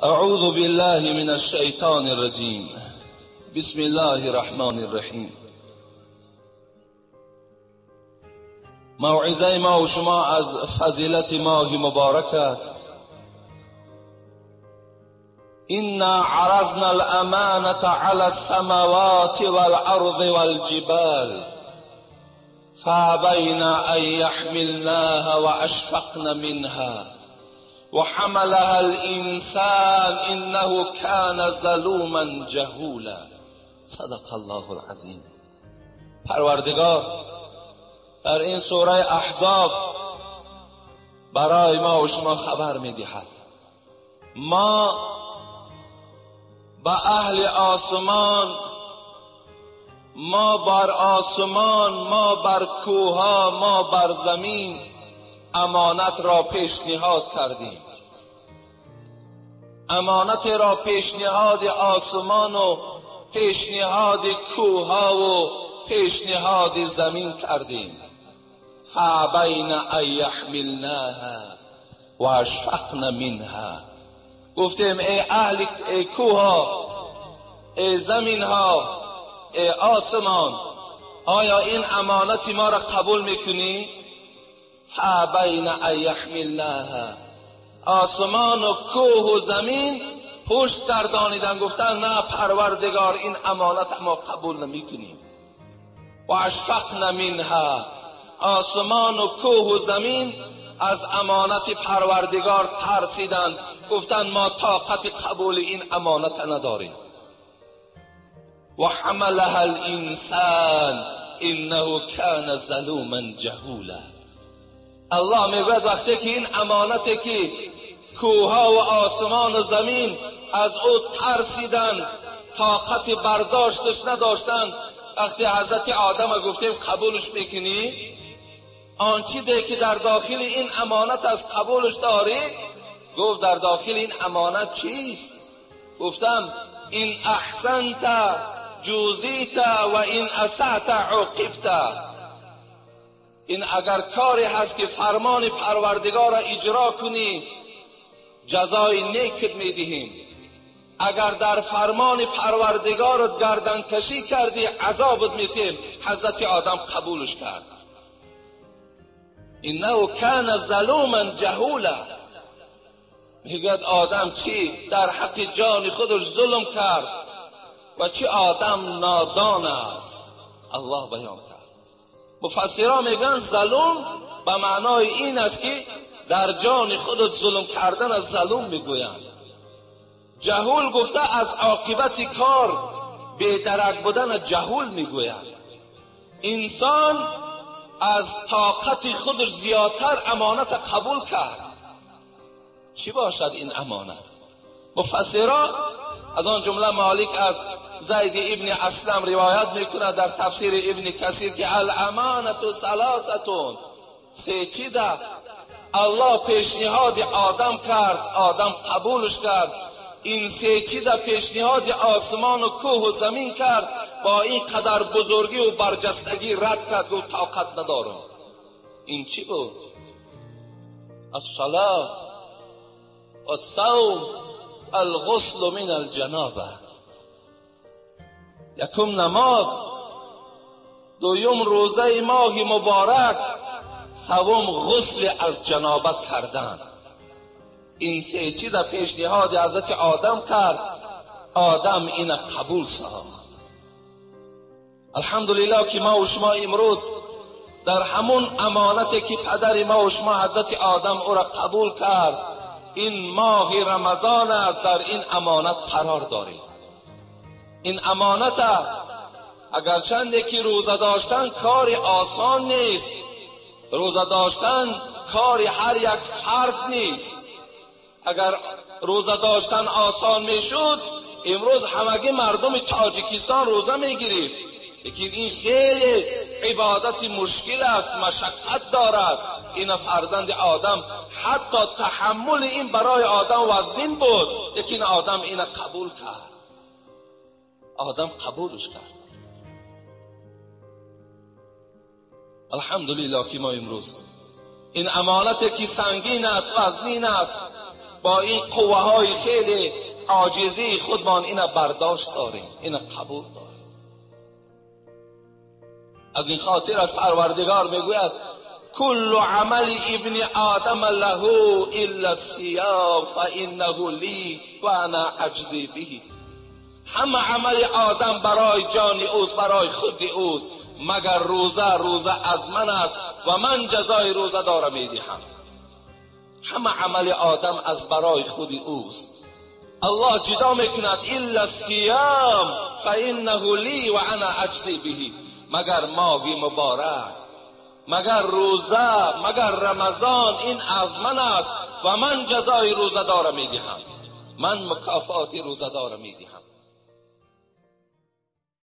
اعوذ بالله من الشیطان الرجیم. بسم الله الرحمن الرحیم. موعظه ما و شما از فضیلت ماه مبارک است. انا عرضنا الامانة على السماوات والارض والجبال فابين ان يحملناها واشفقن منها وحملها الانسان انه كان ظلوما جهولا. صدق الله العظیم. پروردگار در این سوره احزاب برای ما و شما خبر میدهد. ما به اهل آسمان، ما بر آسمان، ما بر کوها، ما بر زمین امانت را پیشنهاد کردیم. امانت را پیشنهاد آسمان و پیشنهاد کوها و پیشنهاد زمین کردیم. فابین ان یحملناها و اشفقن منها. گفتیم ای اهل، ای کوها، ای زمین ها، ای آسمان، آیا این امانت ما را قبول میکنی؟ فابین ان یحملناها. آسمان و کوه و زمین پشت گردانیدن، گفتن نه پروردگار، این امانت ما قبول نمیکنیم. و اشفقن منها. آسمان و کوه و زمین از امانت پروردگار ترسیدند، گفتند ما طاقت قبول این امانت نداریم. و حملها الانسان انه کان ظلوما جهولا. الله میگوید وقتی که این امانتی که کوهها و آسمان و زمین از او ترسیدند، طاقت برداشتش نداشتند، وقتی حضرت آدم گفتیم قبولش میکنی، آن چیزی که در داخل این امانت از قبولش داری؟ گفت در داخل این امانت چیست؟ گفتم این احسنت جوزیت و این اسعت عوقبت. این اگر کاری هست که فرمان پروردگار را اجرا کنی جزای نیکت میدهیم، اگر در فرمان پروردگارت گردن کشی کردی عذابت میتیم. حضرت آدم قبولش کرد. انه کان ظلوما جهولا. میگوید آدم چی در حق جان خودش ظلم کرد و چی آدم نادان است. الله بیان کرد. مفسران میگن ظلم به معنای این است که در جان خودت ظلم کردن از ظلم میگویند. جهول گفته از عاقبت کار بی‌درک بودن جهول میگویند. انسان از طاقت خودش زیادتر امانت قبول کرد. چی باشد این امانت؟ مفسران از آن جمله مالک از زید ابن اسلم روایت میکند در تفسیر ابن کثیر که الامانت ثلاثه، سه چیز الله پیشنهاد آدم کرد، آدم قبولش کرد. این سه چیز پیشنهاد آسمان و کوه و زمین کرد، با این قدر بزرگی و برجستگی رد کرد، گفت طاقت ندارم. این چی بود؟ الصلاة والصوم الغسل من الجنابه. یکم نماز، دویم روزه ماه مبارک، سوم غسل از جنابت کردن. این سه چیز پیشنهاد حضرت آدم کرد، آدم این قبول ساخت. الحمدلله که ما و شما امروز در همون امانتی که پدر ما و شما حضرت آدم او را قبول کرد، این ماه رمضان است، در این امانت قرار داریم. این امانت اگرچند که روزه داشتن کار آسان نیست، روزه داشتن کار هر یک فرد نیست. اگر روزه داشتن آسان میشد امروز همگی مردم تاجیکستان روزه میگیرید، لیکن این خیلی عبادت مشکل است، مشقت دارد. این فرزند آدم حتی تحمل این برای آدم وزنین بود، لیکن آدم این قبول کرد، آدم قبولش کرد. الحمدلله که ما امروز این امانت که سنگین است، وزنین است، با این قوه های خیلی عاجزی خودمان اینا برداشت داریم، اینا قبول داریم. از این خاطر از پروردگار میگوید کل عمل ابن آدم له الا الصیام فانه لی و انا اجزی به. همه عمل آدم برای جان اوست، برای خود اوست، مگر روزه، روزه از من است و من جزای روزه دارم میدهم. همه عمل آدم از برای خود اوست. الله جدا میکند الا الصیام فانه لی و انا اجزی به. مگر ماهی مبارک، مگر روزه، مگر رمضان، این از من است و من جزای روزه دارم میدهم، من مکافات روزه دارم میدهم.